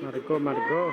မၤတကိၢ် မၤတကိၢ်.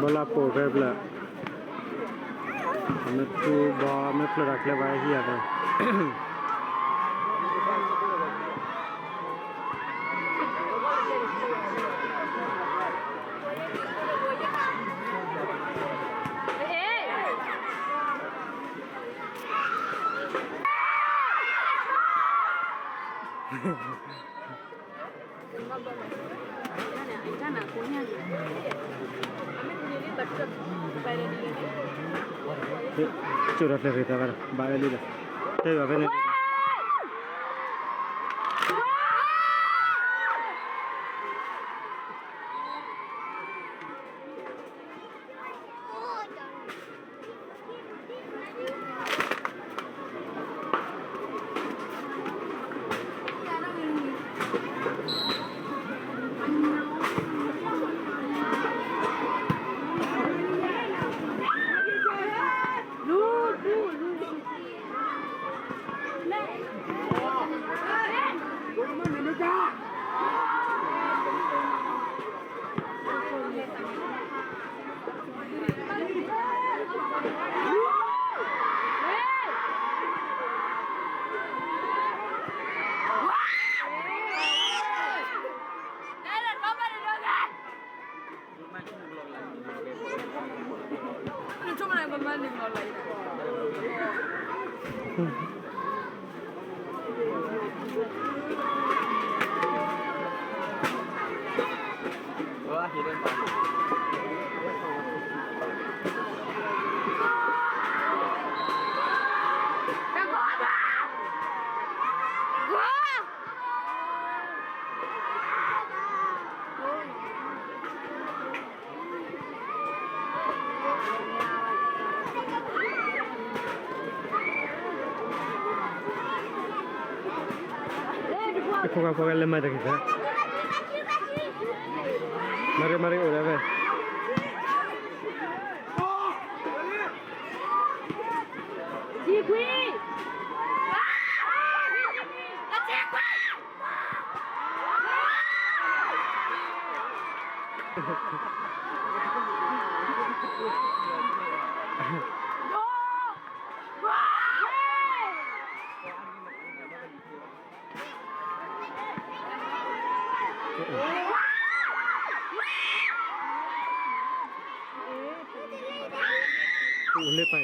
ဘီလၢပိာ်ဖဲဖျၢၣ်, မ့ၢ်ထူဘီ မ့ၢ်ဖျၢၣ်တၢ်ကျဲဘၣ်ဟံၣ်အသး. ကၠိၣ်ဒီးဖျၢၣ်ရ့ၣ်သးဘၣ်ဒီး ဘၣ်ဝဲလံဒီး တဲဘၣ်ဖဲန့ၣ် ဖိၣ်ဃာ်ဖိၣ်ဃာ်လၢမၤတဂ့ၤသး, မၤရ့မၤရ့အိၣ်ဒၣ်ဝဲ.ဘီလၢဖျၢ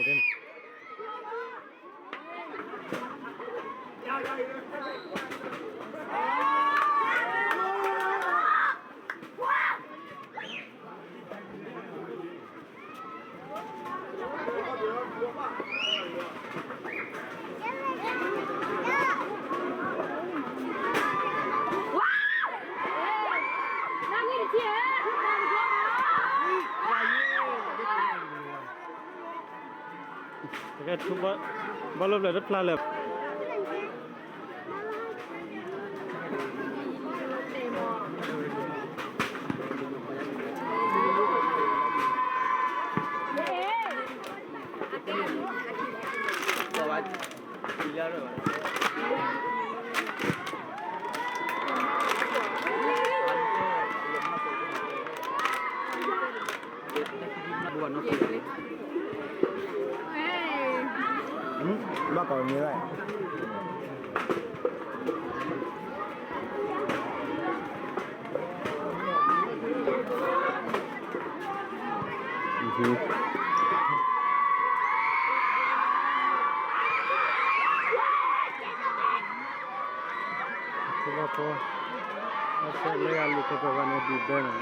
ၣ်တဖျါလၢာ်. ဘၣ်ကီးန့ၣ်လီၤ. ဖိလၢဖိ, အဆၢလၢယလူၤကပၤဘၣ်န့ၣ် ဒုးဘဲနီၤ.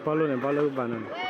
ဘီလိန့ၣ် ဘီလိကဘၣ်နီၤ.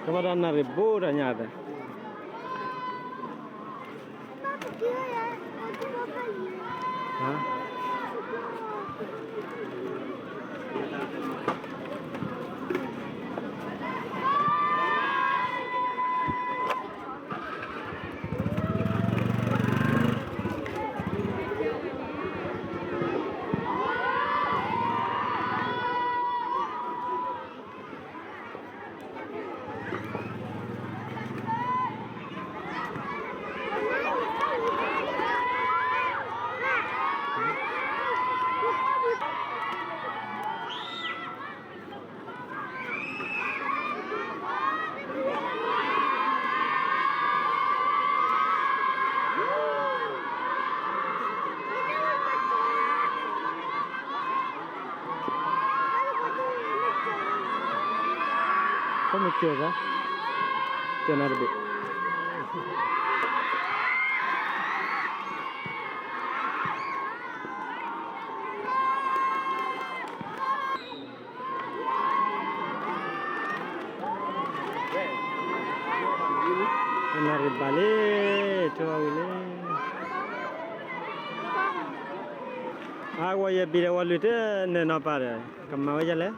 ကဘၣ်တၢ်နၣ်ရံၣ်ဘိတၢ်ညါသၢ ကမ့ၢ်စၢၤဘၣ်, စၢၤနၤတဘ့ၣ်. နၣ်ရံၣ်ဘၣ်လံ, ထိၣ်ဝံၤလံ. အဝဲယဘံၣ်ဒီးဝဲလွံၢ်တဲနၢၤနီၤပၢ်ဒီး ကမၤဝဲဒ်လဲၣ်.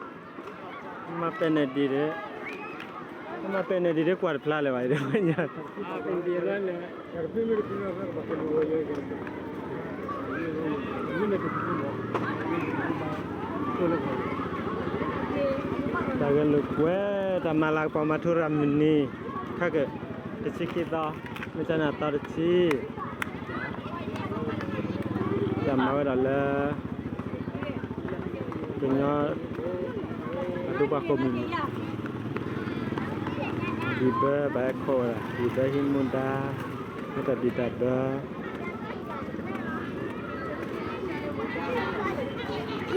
မၤပဲာ်န့ၢ်ဒံးဒီး, မၤပဲာ်န့ၢ်ဒံးဒီးကွၢ်တဖျါလၢၤဘၣ်, ညါ တၢ်ဂဲၤလိာ်ကွဲ, တၢ်မၤလၤကပီၤမၤထူရၤမုၢ်နံၤ, ခါကၢၣ်, တဆံခံသီ, မ့ၢ်တၢ်နၢ်သီတဆံ, တၢ်မၤဝဲဒၣ်လၢ ကညီ အဒိပှၤကိးမုၢ်နံၤ, ဒံးဘၢဘၣ်ဟဲခိၣ်ဝဲဒၣ်, ဒံးဘၢဟံးမူဒါ, မ့ၢ်တၢ်ဒံးတၢ်ဘၢ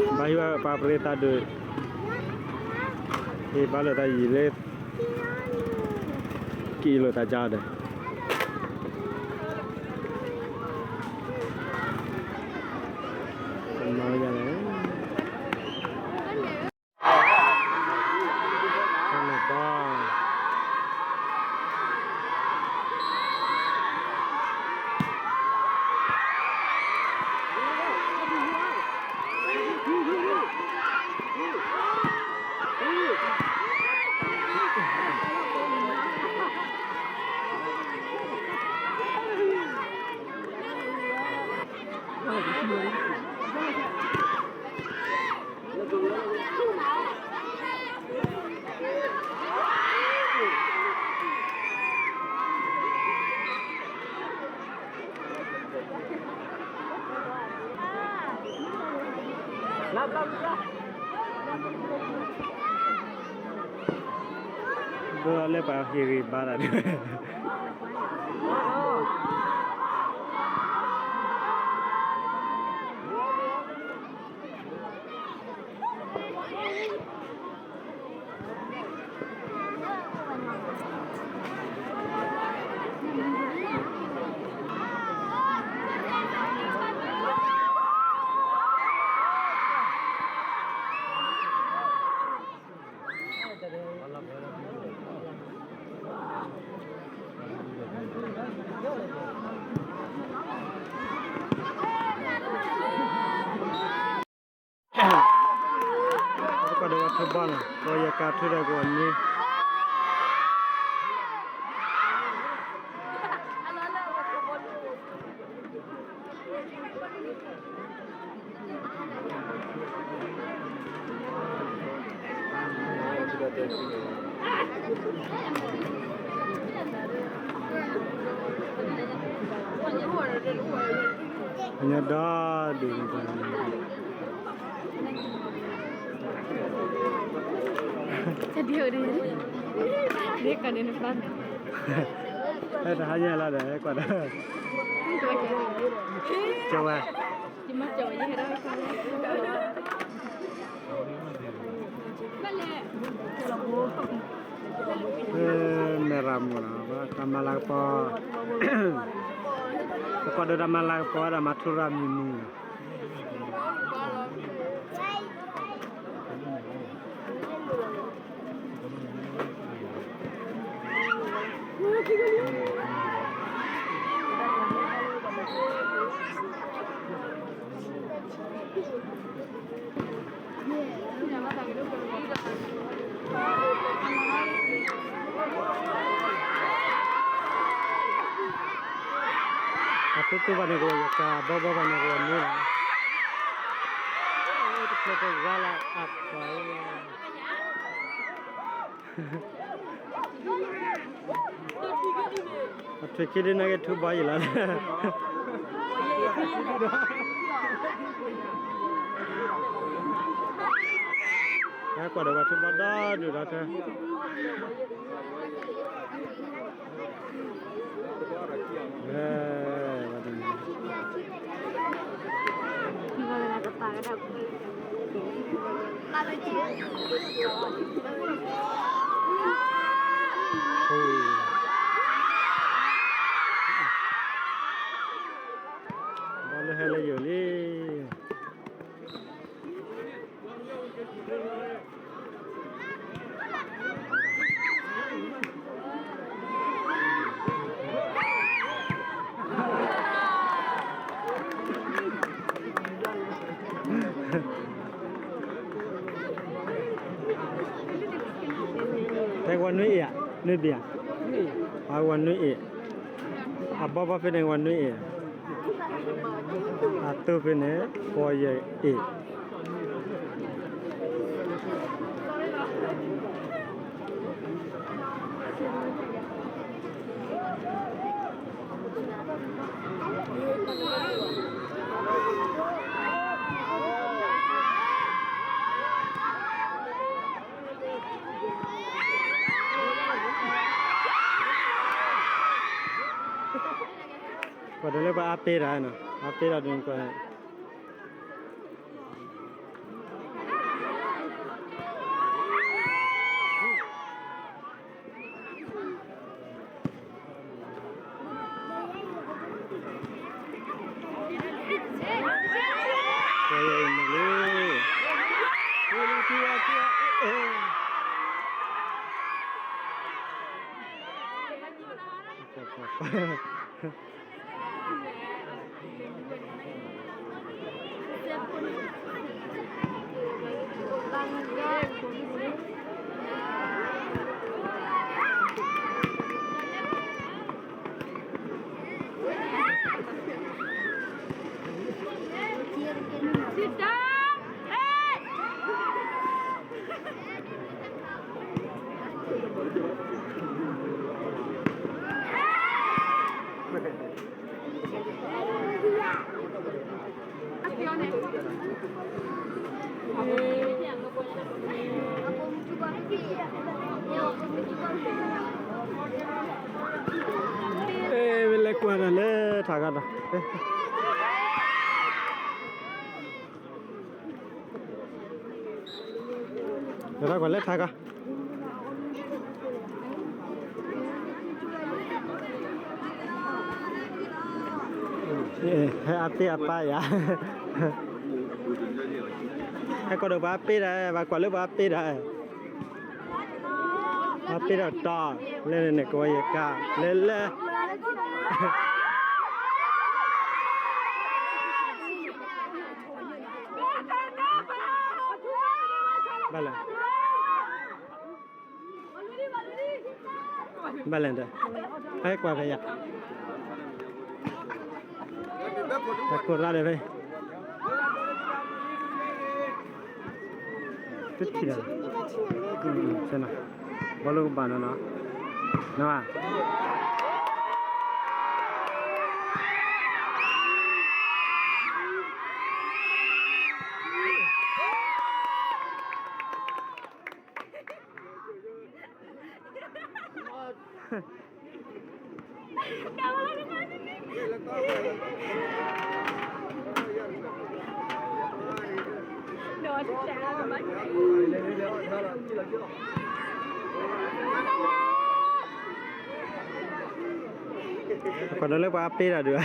ဘၣ်ဟံးဝဲပှၤပရ့သးဒိၣ်, ဟ့ၣ်ဘါလိာ်သးယံာ်လၢ ကံၣ်လိာ်သးကါဒီး မၤဝဲဒ်လဲၣ်.ဒိလၢပှၤဟ့ၣ်ဂံၢ်ဘါတၢ်ဒ် အ ကီၢ်ယဲၢ်ကါထုးဒီးကဝီၤနွံ အညီဒီဒူၣ်န့ၣ် တၢ်ဒ်အိၣ်ဒ် ဒ်ကန့ၣ်နပၢ် ဟဲတဟါညါလီၤဒီး ဟဲကွၢ်ဒီး ကဝဲ မဲၢ်ရမိၢ်လီၤ တၢ်မၤလၤကပီၤ ပကွၢ်ဒီးတၢ်မၤလၤကပီၤ တၢ်မၤထူရၤမုၢ်နုာ်လီၤ အသူသူဘၣ်န့ၣ်ကဝီၤယကၤ ဘီဘီဘၣ်န့ၣ်ကဝီၤနွံလီၤ တဖျၢၣ်တဂၤလၢအကွၢ် အထွံၣ်ခံဒုန့ၣ်က့ၤထူဘီယံၤလီၤ ဟဲကွၢ်ဒီးပှၤထူဘီဒီဒူၣ်ဒီထၢ ဘီလၢဟဲလၢယိာ်လံ ဖဲဝီနွံအ့ၣ်ဧါ, နွံဘ့ၣ်ဧါ, အဝီနွံအ့ၣ်, အဘီဘီဖဲန့ၣ်ဝီနွံအ့ၣ်, အသူဖဲန့ၣ် ကီၢ်ယဲၢ်အ့ၣ် ကွၢ်တၢ်လၢပှၤအါပ့တၢ်နီၤ, အါပ့တၢ်ဒုးကွၢ် အဲ ဝဲလဲၤကွၢ်တၢ်လၢထးခါဒီး လဲၤကွၢ်လၢထးခါ ဟဲအါပ့အါပာ်ယၤ ဟဲကီၢ်ဒီးပှၤအါပ့တၢ် ပှၤကွၢ်လၢပှၤအါပ့တၢ် အါပ့တၢ်တီ လဲၤန့ၣ်န့ၣ် ကဝီၤယဲၢ်ကါ လဲၤလဲၤ ဘၣ်လဲၣ် ဘၣ်လဲၣ်ဒီး, ဟဲကွၢ်ဖဲယၤ, အကိးရၣ်ဒီးဖဲ, တထံၣ်ဒီး, ဘီလိကဘၣ်နီၤနီၤ, နီၤ, ကီးဒီးလၢပှၤအပ့ၢ်တၢ်ဒုး,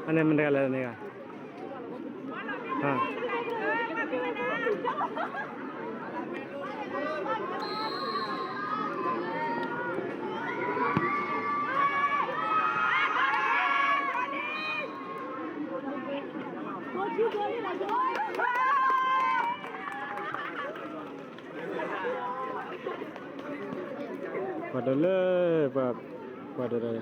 အန့ၣ်မတၤလဲၣ်, ပှၤဒိးလၢ, ပှၤဒိးဒီး,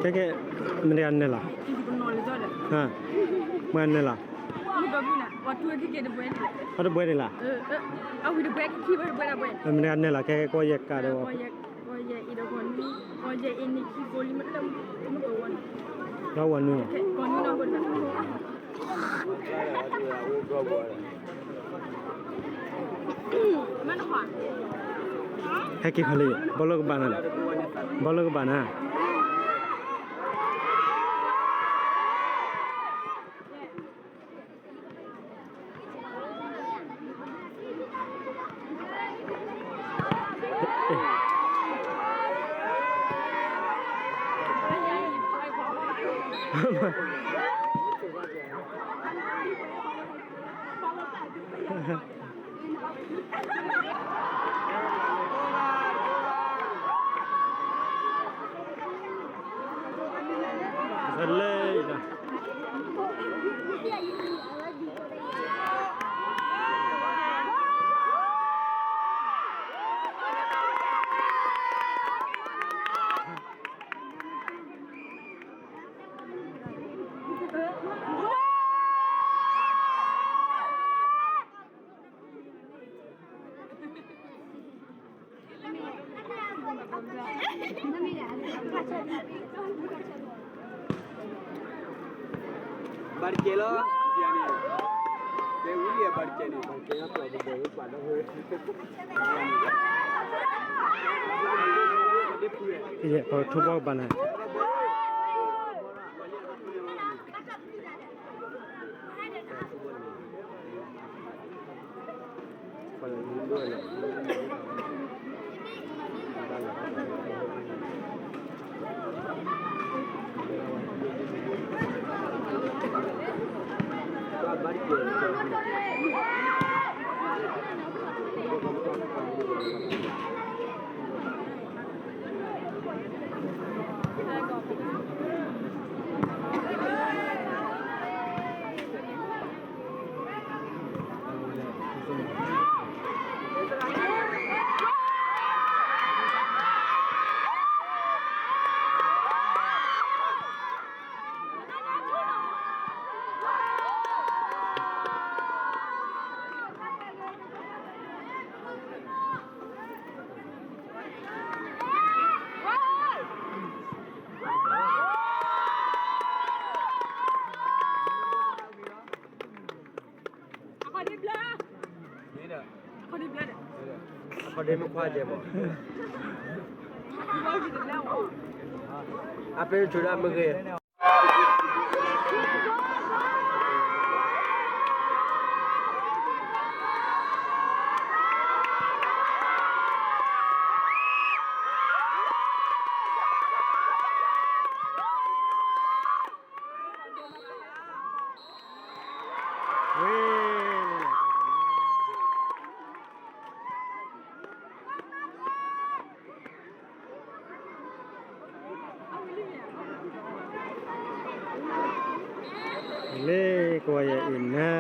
ခဲကဲ, မတၤဂၤနၢၤလီၤ, မတၤဂၤနၢၤလီၤ, အတဘှဲန့ၣ်လီၤ, မတၤဂၤနၢၤလီၤ, ခဲကဲကီယဲၢ်ကးဒီး, ဒီးဝဲနုၤ, ဟဲက့ၤခီလံ, ဘီလၢကဘၣ်နၤ, ဘီလၢကဘၣ်နၤ. ဘၣ်တကဲလီၤ, တဲဝံၤဘၣ်တကဲန့ၣ်, ပထူဘီကဘၣ်နၤ. အခီၣ်ဒ့မ့ၢ်ခွါကဲမး, အပ့ၤဆူၣ်ဒၣ်မ့ၢ်ဂ့ၤ. လၢကဝီၤယဲအံၤနၤ,